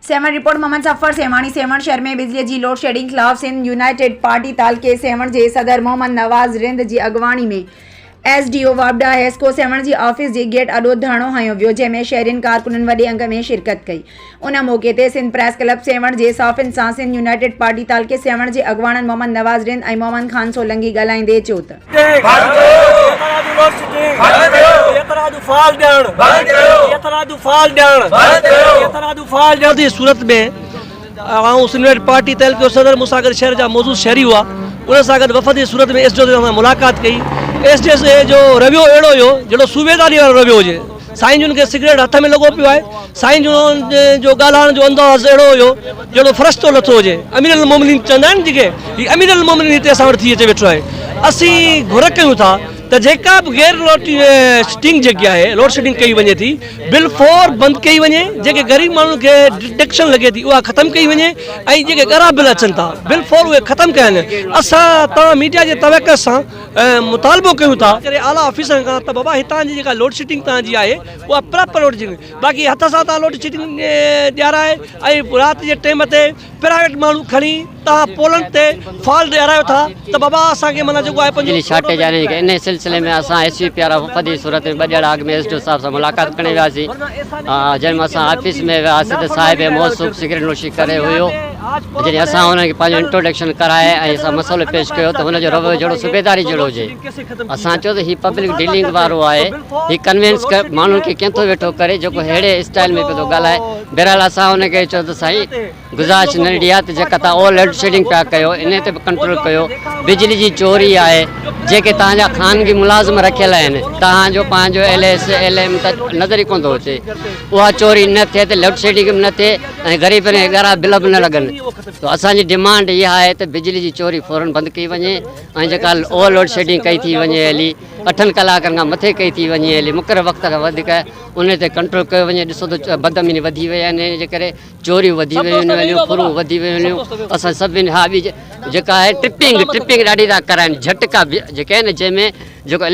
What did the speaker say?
Sehwan, report, Muhammad Zafar Sehwani, Sehwan شهر ۾ بجلي جي لوڊشيڊنگ خلاف سنڌ يونائيٽيڊ پارٽي تعلقي سيوهڻ جي صدر محمد نواز رند جي اڳواڻي ۾ ايس ڊي او واپڊا حيسڪو سيوهڻ جي آفيس جي گيٽ آڏو ڌرڻو هنيو ويو جنهن ۾ شهرين ڪارڪنن وڏي انگ ۾ شرڪت ڪئي ان موقعي تي سنڌ پريس ڪلب سيوهڻ جي صحافين سان سنڌ يونائيٽيڊ پارٽي تعلقي سيوهڻ جي اڳواڻن محمد نواز رند ۽ محمد خان سولنگي ڳالهائيندي چيو ته. جي صورت ۾ آئون سنويٽ پارٽي تعلقي صدر مون سان گڏ شهر جا موجود شهري هئا ان سان گڏ وفد جي صورت ۾ ايس ڊي او سان ملاقات ڪئي ايس ڊي او جو رويو اهڙو هيو جهڙو صوبيداري وارو رويو هجي سائين جن کي سگريٽ هٿ ۾ لڳو پيو آهي سائين جن جو ڳالهائڻ جو انداز اهڙو هيو جهڙو فرشتو لٿو هجي امير المومنين چوندا آهن جيڪي هي امير المومنين هتي اسان وٽ ٿي اچي ويٺو آهي اسين گهر ڪيون ٿا ته جيڪا به غير لوڊ شيڊنگ جيڪي آهي لوڊ شيڊنگ ڪئي وڃي ٿي بل فور بند ڪئي وڃي جيڪي غريب ماڻهن کي ڊٽيڪشن لڳي ٿي اها ختم ڪئي وڃي ۽ جيڪي ڳرا بل اچن ٿا بل فور اهي ختم ڪيا وڃن اسان توهان ميڊيا جي توقع سان مطالبو ڪيون ٿا ڪري اعليٰ آفيسرن کان ته بابا هتان جي جيڪا لوڊ شيڊنگ توهان جي آهي اها پراپر لوڊ شيڊنگ باقي هٿ سان توهان لوڊ شيڊنگ ڏيارائي ۽ رات جي ٽيم تي پرائيويٽ ماڻهو کڻي توهان پولن تي فالٽ ڏيارايو ٿا ته بابا اسان کي معنيٰ جيڪو آهي بجلي شارٽيج آهي انهي سلسلي ۾ اسان ايس يو پي وارا وفد جي صورت ۾ ٻه ڏيهاڙا اڳ ۾ ايس ڊي او صاحب سان ملاقات ڪرڻ وياسين جنهن ۾ اسان آفيس ۾ وياسين ته صاحب موصوف سگريٽ نوشي ڪري هيو جڏهن اسان هن کي پنهنجو انٽروڊڪشن ڪرائي ۽ اسان مسئلو پيش ڪيو ته هن جو رويو جهڙو صوبيداري جهڙو هجي اسان چيو ته هي پبلڪ ڊيلنگ وارو آهي هي ڪنوينس ماڻهن کي ڪين ٿو ويٺو ڪري جيڪو ههڙي اسٽائل ۾ پيو ٿو ڳالهائي بهرحال اسان هن کي چيو ته سائين گذارش ننڍڙي آهي ته جيڪا توهان اوور لوڊ شيڊنگ پيا ڪيو انهي تي به ڪنٽرول ڪيو بجلي جي چوري آهي جيڪي توهان جا خانگي ملازم رکيل آهن توهان جو پنهنجو ايل ايس ايل ايم ته نظر ئي ڪونه ٿو اچي اها چوري نه ٿئي ته لوڊ شيڊنگ به نه ٿئي ۽ غريبن کي ڳرا بل به نه لڳن ته اسان جي ڊمانڊ اها آهي ته بجلي جي چوري فورن بند ڪئي وڃي ۽ جيڪا اوور لوڊ شيڊنگ ڪئي ٿي وڃي هلي اٺن ڪلاڪن کان مٿي ڪئي ٿي وڃي هلي مقرر وقت کان وڌيڪ ان تي ڪنٽرول ڪيو وڃي ڏسو ته بدامني وڌي وئي آهي ان جي ڪري چوريون وڌي ويون هليون ڦرون وڌي ويون هليون اسان سڀني ها ٻي جيڪا آهي ٽرپنگ ٽرپنگ ڏاڍي ٿا ڪرائن جهٽڪا جيڪي آهن جنهن ۾ جيڪو.